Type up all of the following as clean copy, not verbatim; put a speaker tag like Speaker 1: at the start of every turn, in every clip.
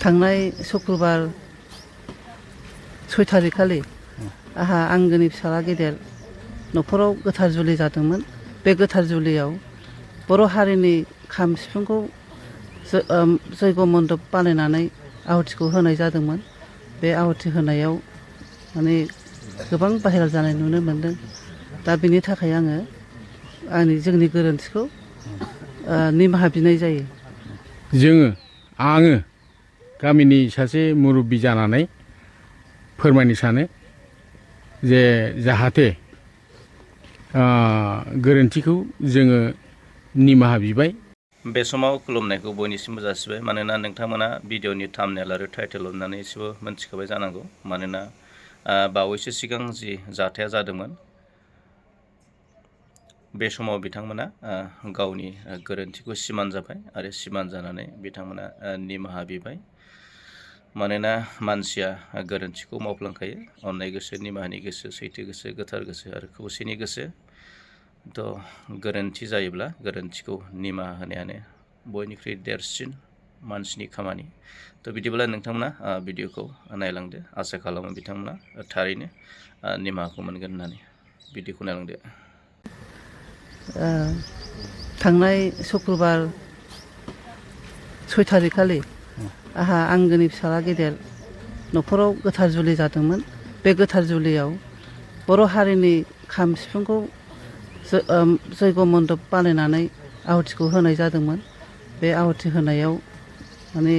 Speaker 1: थांनाय शुक्रबार 6 थारिख खालि आंहा आंगोनि फिसाला गेदेर न'खराव गोथार जुलि जादोंमोन। बे गोथार जुलियाव बर' हारिनि खाम सिफुंखौ जयग मण्डप बानायनानै आहुतिखौ होनाय जादोंमोन। बे आहुति होनायाव माने गोबां बाहेरा जानाय नुनो मोनदों। दा बेनि थाखाय आङो जोंनि गोरोन्थिखौ निमाहा बिनाय जायो।
Speaker 2: आङो गामिनि सासे मुरब्बी जानानै फोरमायनो सानो जे जाहाथे गोरोन्थिखौ जोङो निमाहा बिबाय।
Speaker 3: बे समाव खुलुमनायखौ बयनिसिमबो जासिबाय। मानोना नोंथांमोना भिडिअनि थाम्बनेल आरो टाइटेल होननानै एसेबो मोनथिखाबाय जानांगौ। मानोना बावैसो सिगां जि जाथाया जादोंमोन बे समाव बिथांमोना गावनि गोरोन्थिखौ सिमान जाबाय आरो सिमान जानानै बिथांमोना निमाहा बिबाय। मानोना मानसिया गोरोन्थिखौ मावफ्लांखायो। अननाय गोसो, निमाहानि गोसो, सैथो गोसो, गोथार गोसो आरो खौसेनि गोसो। गोरोन्थि जायोब्ला गोरोन्थिखौ निमाहा होनायानो बयनिख्रुइ देरसिन मानसिनि खामानि। बिदिब्ला नोंथांमोना भिडिअखौ नायलांदो। आसा खालामो बिथांमोना थारैनो निमाहाखौ मोनगोन होननानै। भिडिअखौ नायलांदो।
Speaker 1: थांनाय शुक्रबार 6 थारिख खालि आंहा आंगोनि फिसाला गेदेर न'खराव गोथार जुलि जादोंमोन। बे गोथार जुलियाव बर' हारिनि खाम सिफुंखौ जयग मण्डप बानायनानै आहुतिखौ होनाय जादोंमोन। बे आहुति होनायाव माने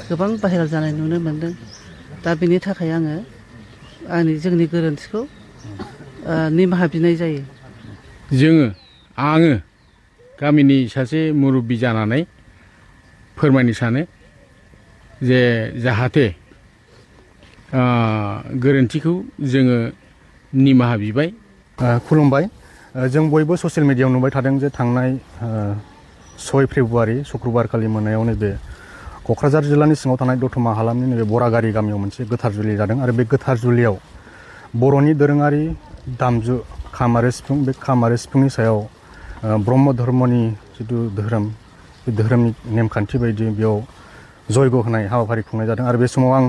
Speaker 1: गोबां बाहेरा जानाय नुनो मोनदों। दा बेनि थाखाय आङो जोंनि गोरोन्थिखौ निमाहा बिनाय जायो।
Speaker 2: आङो गामिनि सासे मुरब्बी जानानै फोरमायनो सानो जे जाहाथे गोरोन्थिखौ जोङो निमाहा बिबाय।
Speaker 4: खुलुमबाय। जों बयबो ससियेल मिडियायाव नुबाय थादों जे थांनाय 6 फेब्रुआरि शुक्रबार खालि मोनायाव नैबे क'क्राझार जिल्लानि सिङाव थानाय दतमा हालामनि नैबे बरागारि गामियाव मोनसे गोथार जुलि जादों। आरो बे गोथार जुलियाव बर'नि दोरोङारि दामजु खाम आरो सिफुं, बे खाम आरो सिफुंनि सायाव ब्रह्म धर्मनि जिथु धोरोम, बे धोरोमनि नेमखान्थि बायदि बेयाव जयग होनाय हाबाफारि खुंनाय जादों। आरो बे समाव आं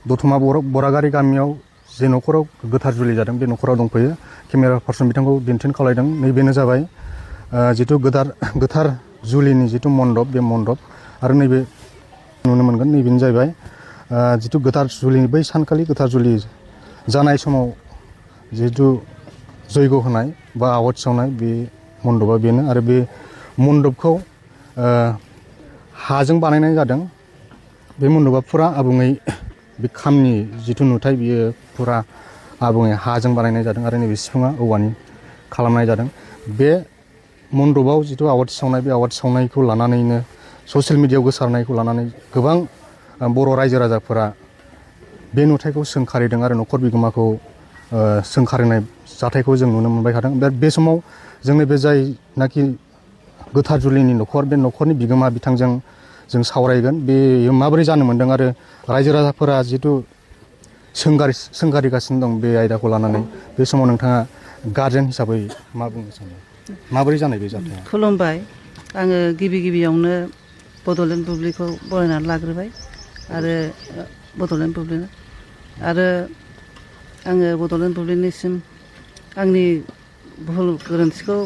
Speaker 4: दतमा बरागारि गामियाव जे न'खराव गोथार जुलि जादों बे न'खराव दंफैयो। केमेरा पार्सन बिथांखौ दिन्थिनो खावलायदों। नैबेनो जाबाय जिथु गोथार जुलिनि जिथु मण्डप, बे मण्डप। आरो नैबे नुनो मोनगोन, नैबेनो जाहैबाय जिथु गोथार जुलिनि बै सानखालि गोथार जुलि जानाय समाव जिहेतु जयग होनाय बा आवाथि सावनाय बे मण्डपा बेनो। आरो बे मण्डपखौ हाजों बानायनाय जादों। बे मण्डपा फुरा आबुङै बे खामनि जिथु नुथाय बियो फुरा आबुङै हाजों बानायनाय जादों। आरो नैबे सिफुङा औवानि खालामनाय जादों। बे मण्डपआव जिथु आवाथि सावनाय, बे आवाथि सावनायखौ लानानैनो ससियेल मिडियायाव गोसारनायखौ लानानै गोबां बर' रायजो राजाफोरा बे नुथायखौ सोंखारिदों आरो न'खर बिगोमाखौ सोंखारिनाय जाथायखौ जों नुनो मोनबाय थादों। बे समाव जोंनि बे जायनाखि गोथार जुलिनि न'खर, बे न'खरनि बिगोमा बिथांजों जों सावरायगोन बेयो माबोरै जानो मोन्दों आरो रायजो राजाफोरा जिथु सोंगारिगासिनो दं बे आयदाखौ लानानै। बे समाव नोंथाङा गार्जेन हिसाबै मा बुंनो सानो? माबोरै जानाय बे जाथाया?
Speaker 1: खुलुमबाय। आङो गिबियावनो बड'लेण्ड बुब्लिखौ बरायनानै लाग्रोबाय आरो बड'लेण्ड बुब्लिनो आरो आङो बड'लेण्ड बुब्लिनिसिम आंनि भुल गोरोन्थिखौ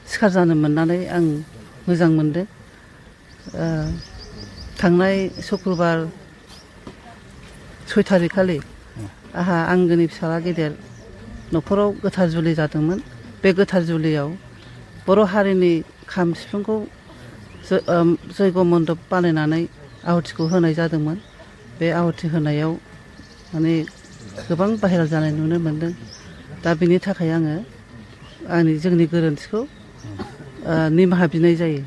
Speaker 1: सिखार जानो मोननानै आं मोजां मोनदों। थांनाय शुक्रबार 6 थारिख खालि आंहा आंगोनि फिसाला गेदेर न'खराव गोथार जुलि जादोंमोन। बे गोथार जुलियाव बर' हारिनि खाम सिफुंखौ जयग मण्डप बानायनानै आहुतिखौ होनाय जादोंमोन। बे आहुति होनायाव माने गोबां बाहेरा जानाय नुनो मोनदों। दा बेनि थाखाय आङो जोंनि गोरोन्थिखौ निमाहा बिनाय जायो।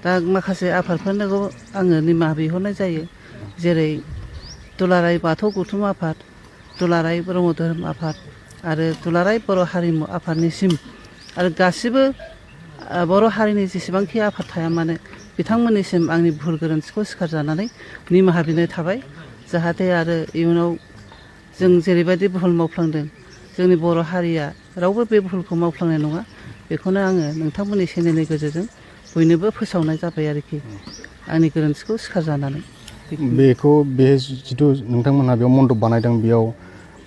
Speaker 1: दा माखासे आफादफोरनोखौ आङो निमाहा बिहरनाय जायो। जेरै दुलाराय बाथौ गौथुम आफाद, दुलाराय ब्रह्म धोरोम आफाद आरो दुलाराय बर' हारिमु आफादनिसिम आरो गासिबो बर' हारिनि जेसेबांखि आफाद थाया मानो बिथांमोननिसिम आंनि भुल गोरोन्थिखौ सिखार जानानै निमाहा बिनाय थाबाय। जाहाथे आरो इयुनाव जों जेरैबायदि भुल मावफ्लांदों जोंनि बर' हारिया रावबो बे भुलखौ मावफ्लांनाय नङा। बेखौनो आङो नोंथांमोननि चेनेलनि गेजेरजों बयनोबो फोसावनाय जाबाय आरोखि आंनि गोरोन्थिखौ सिखारजानानै
Speaker 4: बेखौ बे जिथु नोंथांमोनहा बेयाव मन्दप बानायदों बेयाव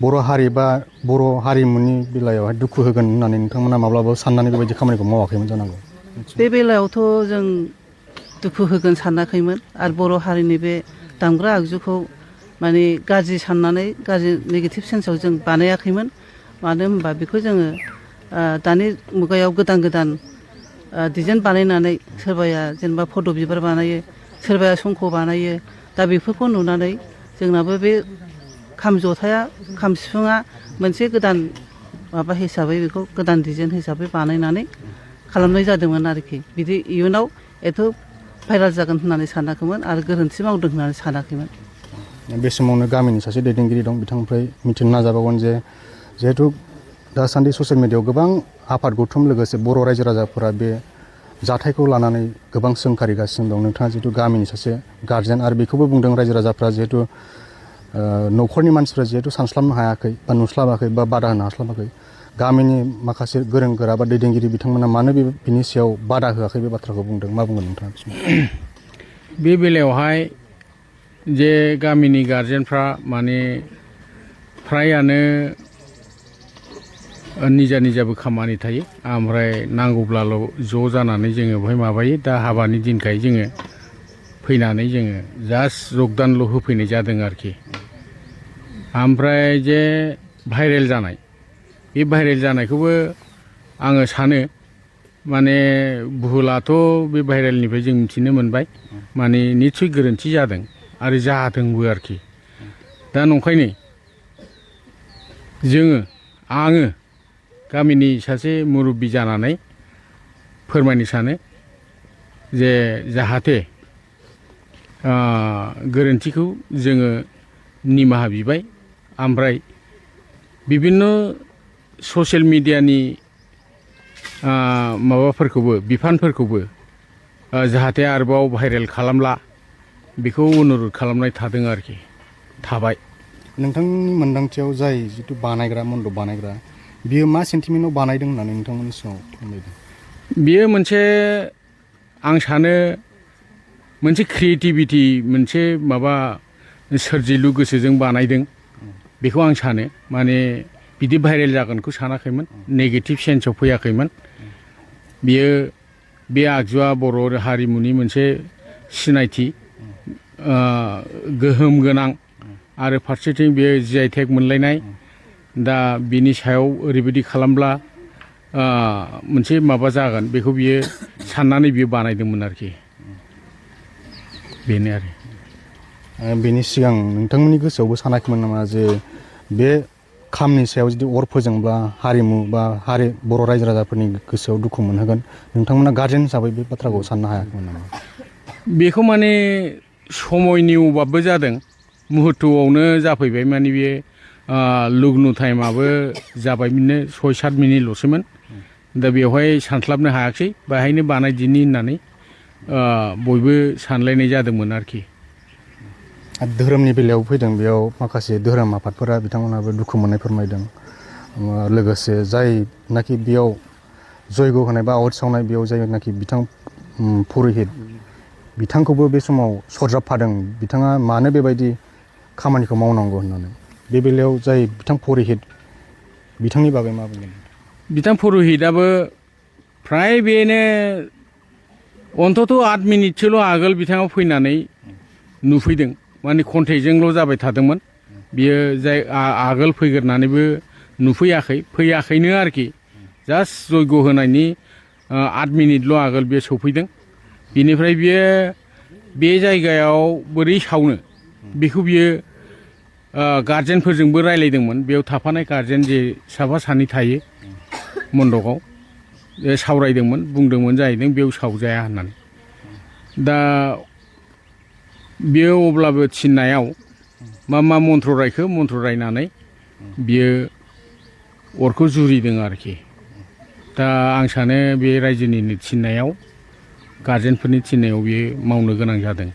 Speaker 4: बर' हारि बा बर' हारिमुनि बेलायावहाय दुखु होगोन होननानै नोंथांमोना माब्लाबा साननानै बेबायदि खामानिखौ मावाखैमोन जानांगौ।
Speaker 1: बे बेलायावथ' जों दुखु होगोन सानाखैमोन आरो बर' हारिनि बे दामग्रा आगजुखौ माने गाज्रि साननानै गाज्रि नेगेटिभ सेन्सआव जों बानायाखैमोन। मानो होनबा बेखौ जोङो दानि मुगायाव गोदान गोदान डिजाइन बानायनानै सोरबाया जेनेबा फट' बिबार बानायो, सोरबाया शंख बानायो। दा बेफोरखौ नुनानै जोंनाबो बे खाम जथाया खाम सिफुङा मोनसे गोदान माबा हिसाबै बेखौ गोदान डिजाइन हिसाबै बानायनानै खालामनाय जादोंमोन आरोखि। बिदि इयुनाव एथ' भाइराल जागोन होननानै सानाखैमोन आरो गोरोन्थि मावदों होननानै सानाखैमोन।
Speaker 4: बे समावनो गामिनि सासे दैदेनगिरि दं, बिथांनिफ्राय मिथिनो नाजाबावगोन जे जिहेथु दासान्दि ससियेल मिडियायाव गोबां आफाद गौथुम लोगोसे बर' रायजो राजाफोरा बे जाथायखौ लानानै गोबां सोंखारिगासिनो दं। नोंथाङा जिहेतु गामिनि सासे गार्जेन आरो बेखौबो बुंदों रायजो राजाफ्रा जिहेतु न'खरनि मानसिफ्रा जिहेतु सानस्लाबनो हायाखै बा नुस्लाबाखै बा बादा होनो हास्लाबाखै, गामिनि माखासे गोरों गोरा बा दैदेनगिरि बिथांमोना मानो बिनि सायाव बादा होआखै बे बाथ्राखौ बुंदों। मा बुंगोन नोंथाङा?
Speaker 2: बे बेलायावहाय जे गामिनि गारजेनफ्रा माने फ्रायानो निजा निजाबो खामानि थायो, ओमफ्राय नांगौब्लाल' ज' जानानै जोङो बेवहाय माबायो। दा हाबानि दिनखाय जोङो फैनानै जोङो जास्ट जगदानल' होफैनाय जादों आरोखि। ओमफ्राय जे भाइरेल जानाय, बे भाइरेल जानायखौबो आङो सानो माने भुलाथ' बे भाइरेलनिफ्राय जों मिथिनो मोनबाय माने निस्सय गोरोन्थि जादों आरो जादोंबो आरोखि। दा नंखायनो आङो गामिनि सासे मुरब्बि जानानै फोरमायनो सानो जे जाहाथे गोरोन्थिखौ जोङो निमाहा बिबाय। ओमफ्राय बिभिन्न ससियेल मिडियानि माबाफोरखौबो बिफानफोरखौबो जाहाथे आरोबाव भाइरेल खालामला बेखौ अनुरद खालामनाय थादों आरोखि, थाबाय।
Speaker 4: नोंथांनि मोन्दांथियाव जाय जिथु बानायग्रा मन्दप बानायग्रा बियो मा सेन्टिमेन्टआव बानायदों होननानै नोंथांमोननि सिगाङाव फोरमायदों?
Speaker 2: बियो मोनसे आं सानो मोनसे क्रिएटिभिटि, मोनसे माबा सोरजिलु गोसोजों बानायदों बेखौ आं सानो। माने बिदि भाइरेल जागोनखौ सानाखैमोन, नेगेटिभ सेन्सआव फैयाखैमोन। बियो बे आगजुआ बर' हारिमुनि मोनसे सिनायथि, गोहोम गोनां आरो फारसेथिं बेयो GI टेग मोनलायनाय। दा बिनि सायाव ओरैबायदि खालामब्ला मोनसे माबा जागोन बेखौ बियो साननानै बियो बानायदोंमोन आरोखि, बेनो आरो।
Speaker 4: बेनि सिगां नोंथांमोननि गोसोआवबो सानाखैमोन नामा जे बे खामनि सायाव जुदि अर फोजोंब्ला हारिमु बा बर' रायजो राजाफोरनि गोसोआव दुखु मोनहोगोन? नोंथांमोना गार्जेन हिसाबै बे बाथ्राखौ साननो हायाखैमोन नामा? बेखौ
Speaker 2: माने समयनि अभाबबो जादों, मुहुर्तआवनो जाफैबाय। माने बे लग्न टाइमाबो जाबाय, बिदिनो 6-7 मिनिटल'सोमोन। दा बेवहाय सानस्लाबनो हायाखिसै, बाहायनो बानायदिनि होननानै बयबो सानलायनाय जादोंमोन आरोखि।
Speaker 4: धोरोमनि बेलायाव फैदों, बेयाव माखासे धोरोम आफादफोरा बिथांमोनाबो दुखु मोननाय फोरमायदों। लोगोसे जायनाखि बेयाव जयग' होनाय बा आवाथि सावनाय, बेयाव जायनाखि बिथां पुर'हित, बिथांखौबो बे समाव सरजाबफादों। बिथाङा मानो बेबायदि खामानिखौ मावनांगौ होननानै। बे बेलायाव जाय बिथां पुर'हित, बिथांनि बागै मा बुंगोन? बिथां
Speaker 2: पुर'हितआबो फ्राय बेनो अन्तत' 8 मिनिटसोल' आगोल बिथाङा फैनानै नुफैदों। माने कन्टेक्टजोंल' जाबाय थादोंमोन। बियो जाय आगोल फैग्रोनानैबो नुफैयाखै, फैयाखैनो आरोखि। जास्ट जयग' होनायनि 8 मिनिटल' आगोल बियो सौफैदों। बिनिफ्राय बियो बे जायगायाव बोरै सावनो बेखौ बियो गार्जेनफोरजोंबो रायलायदोंमोन। बेयाव थाफानाय गार्जेन जे साफा सानै थायो मन्दपआव, सावरायदोंमोन, बुंदोंमोन जाहैदों बेयाव सावजाया होननानै। दा बियो अब्लाबो थिननायाव मा मन्त्र रायखो, मन्त्र रायनानै बियो अरखौ जुरिदों आरोखि। दा आं सानो बे रायजोनिनो थिननायाव, गार्जेनफोरनि थिननायाव बियो मावनो गोनां जादों,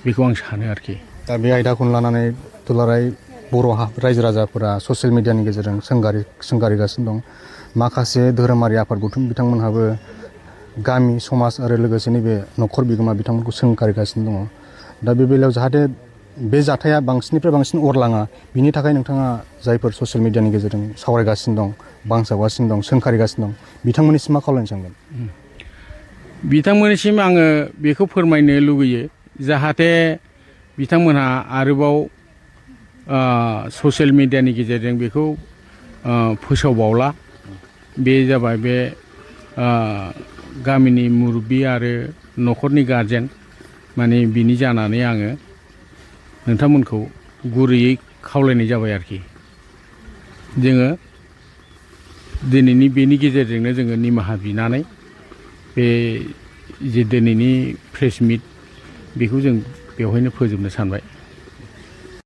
Speaker 2: बेखौ आं सानो आरोखि।
Speaker 4: दा बे आयदाखौनो लानानै दुलाराय बर' रायजो राजाफोरा ससियेल मिडियानि गेजेरजों सोंगारिगासिनो दं। माखासे धोरोमारि आफाद गौथुम बिथांमोनहाबो गामि समाज आरो लोगोसे नैबे न'खर बिगोमा बिथांमोनखौ सोंखारिगासिनो दङ दा बे बेलायाव जाहाथे बे जाथाया बांसिननिफ्राय बांसिन अरलाङा बिनि थाखाय नोंथाङा जायफोर ससियेल मिडियानि गेजेरजों सावरायगासिनो दं बांसावगासिनो दं सोंखारिगासिनो दं बिथांमोननिसिम मा खावलायनो सानगोन
Speaker 2: बिथांमोननिसिम आङो बेखौ फोरमायनो लुगैयो जाहाथे बिथांमोनहा आरोबाव ससियेल मिडियानि गेजेरजों बेखौ फोसावबावला बे जाबाय बे गामिनि मुरब्बि आरो न'खरनि गारजेन माने बिनि जानानै आङो नोंथांमोनखौ गुरैयै खावलायनाय जाबाय आरोखि जोङो दिनैनि बेनि गेजेरजोंनो जोङो निमाहा बिनानै बे जे दिनैनि प्रेस मिट बेखौ जों बेवहायनो फोजोबनो सानबाय